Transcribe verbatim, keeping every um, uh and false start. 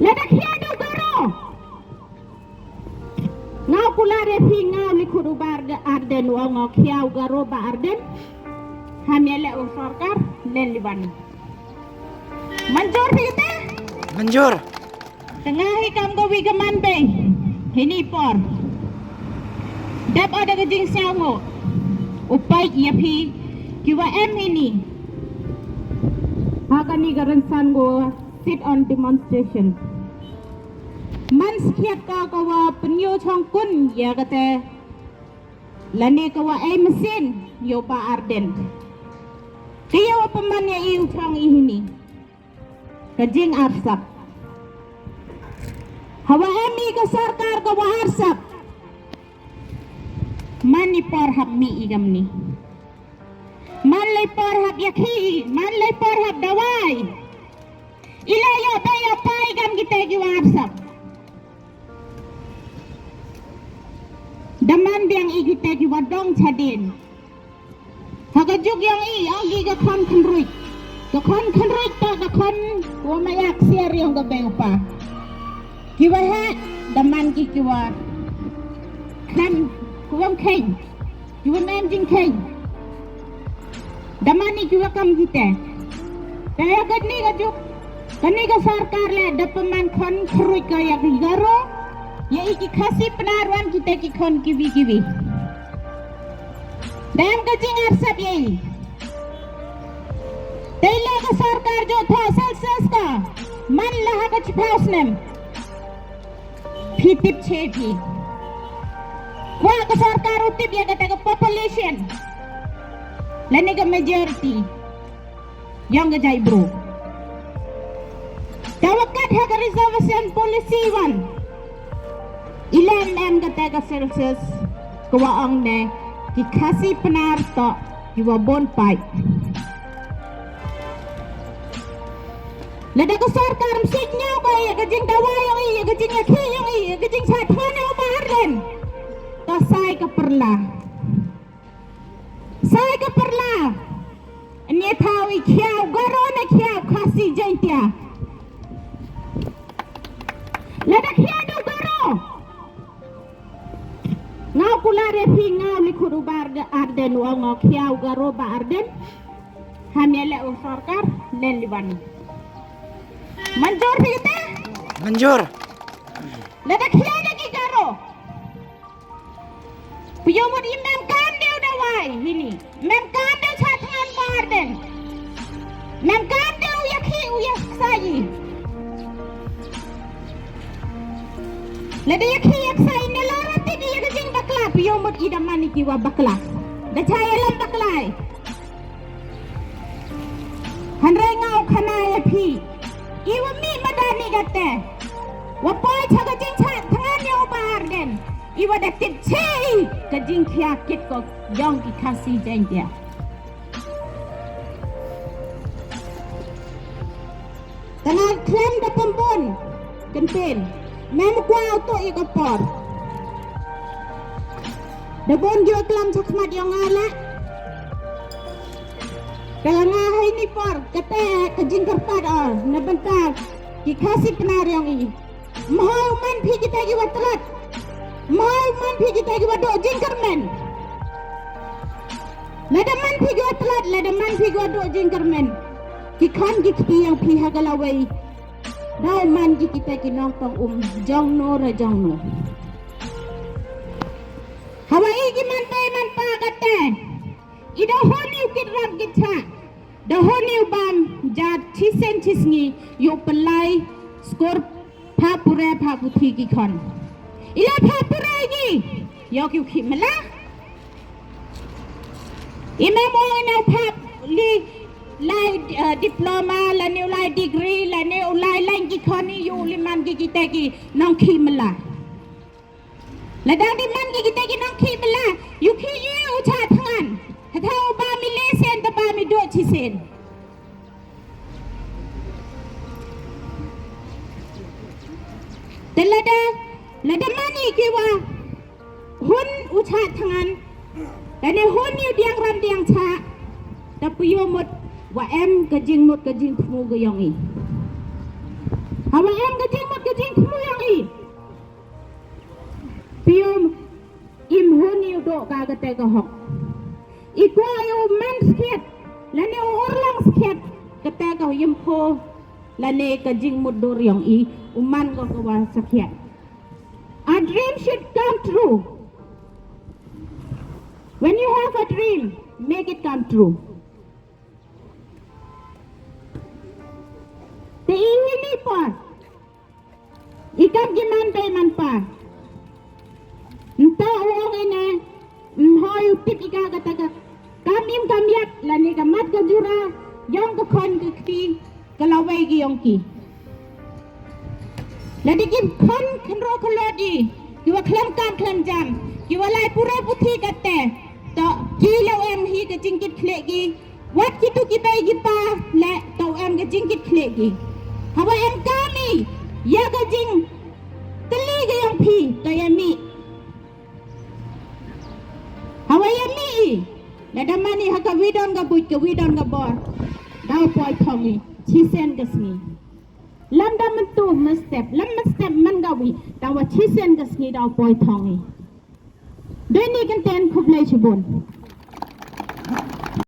Lada khia da u Garo. Nga u kular ïa phi, nga u Likud u Bah Ardent, u ong nga khia u Garo Bah Ardent. Ham ïaleh u sorkar len liwan. Manjur phi te? Manjur. Tang nga hi kam ka wi ka man bei. Hini por. Dep ada ka jingsngew ngo. U peit ïa phi. Ki wa em hini. Ha kani ka rynsan ngo sit on demonstration. Man skhiat ka ka wa pynïoh chong kun ïa kate. Lane ka wa ei mesin ïa u Bah Ardent. Ka ïa wa pynman ïa i u chong i hini. Ka jing arsap. Hawa em i ka sorkar ka wa arsap. Man i por hap mi i kamni. Man lei por hap ïa khi, man lei por hap dawai. Ila ïa ba ïa pai kam kita ki wa arsap. Da man biang i kita ki wa dong chadin. Ha ka juk ïong i, ong ki ka khon khynruit. Ka khon khynruit ta ka khon wa mayak siar ïong ka bei u pa. Ki wa heh, da man ki ki wa khlem, ki wa kheiñ. Ki wa men jingkheiñ. Da man i ki wa kam kita. Te ïa kani ka juk, kani ka sorkar le da pynman khon khynruit ka ïa ki Garo. Ïa i ki Khasi Pnar wan kita ki khon kiwi kiwi. Dang ka jingarsap ïa i. Tei la ka sorkar jot thoh census ka. Man la ha ka chiphaw snem. Phi tip che phi. Kwah ka sorkar u tip ïa kata ka population. Lane ka majority. Ïong ka jait bru. Te wa kat ha ka reservation policy wan. I lem em kata ka census ka wa ong ne ki Khasi Pnar to ki wa bun paid. Lada ka sorkar msik ñiaw ka ïa ka jingdawa ïong i, ïa ka jingïakhih ïong i, ïa ka jingshah thngan ïong u Bah Ardent. Ta sai ka pyrla. Sai ka pyrla. Nia thaw i khiaw Garo ne khiaw Khasi Jaintia. Lada khiaw da u Garo. Nga u kular ïa phi, nga u Likud u Bah Ardent, u ong nga khiaw Garo Bah Ardent. Ham ïaleh u sorkar len liwan. Manjur phi te? Manjur. Lada khiaw da ki Garo. Phi ïoh mut i mem kam dei u dawai hini. Mem kam dei u shah thngan Bah Ardent. Mem kam dei u ïakhih u ïaksai. Lada ïakhih ïaksai ne la rati ki ïa ka jingbakla, phi ïoh mut i da man i ki wa bakla. Da shah ïalam bakla. Hynrei nga u khana ïa phi. I wa mih madan i kate. Wa poi cha ka jingshah thngan ïa u Bah Ardent. I wa da tip che i ka jingkhia kit ko ïong ki Khasi Jaintia. Tang nga khlem da pynbun kyntien. Mem kwah u tuh ïa ka por. Da bun jingklam cha khmat ïong nga la. Tang nga ha ini por kata ka jingkyrpad o na bynta ki Khasi Pnar ïong i. Mhoi man phi kita ki wa tlot. Mhoi man phi kita ki wa duh jingkyrmen. Lada man phi ki wa tlot, lada man phi ki wa duh jingkyrmen. Ki khon ki kti ïong phi ha ka lawei. Dau man ki kita ki nongpang um jong no ra jong no. Hawa i ki man bei man pa kate. I da hon i u kit ram kit cha. Da hon i u bam ja chisien chisngi ïoh pynlai skur pha pure pha puthi ki khon. I la pha pure ngi ïoh ki u khih mela. I mem ong i ne u pha li lai, eh, diploma, lane u lai degree, lane u lai lain ki khon i ïoh li man ki kita ki nongkhih mela. Lada dei man ki kita ki nongkhih mela, ïoh khih ïa u shah thngan. Hata u bam i le sien, ta bam i duh chisien. Te lada, lada man i ki wa hun u shah thngan. Lane hun i u diang ram diang shah. Ta phi ïoh mut wa em ka jingmut ka jingthmu ka ïong i. Hawa em ka jingmut ka kata ka hok. I kwah ïa u man skhiat lane u urlong skhiat, kata ka ïempho lane ka jingmutdur ïong i, u man ko ka wa sakhiat. A dream should come true. When you have a dream, make it come true. Te i hi ni por i kam ki man bei man pa. Nta u ong ine, nhoi u tip i ka kata ka kam im kam ïap lane ka mat ka jura ïong ka khon ka kti ka lawei ki ïong ki. Lada ki khon khynro khynro di ki wa khlem kam khlem jam, ki wa lai pura puthi kate, to ki law em hi ka jingkit khlek ki. Wat kitu ki bei ki pa le to em ka jingkit khlek ki. Hawa em kami ïa ka jingtylli ka ïong phi, to ïa mih. Hawa ïa mih i. Lada mani ha ka wi don ka buit ka wi don ka bor, daw poi thong i chisen ka sngi. Lam da myntu mynstep lam mynstep man ka wi, daw wa chisen ka sngi daw poi thong i. Dei ni kynten, khublei shibun.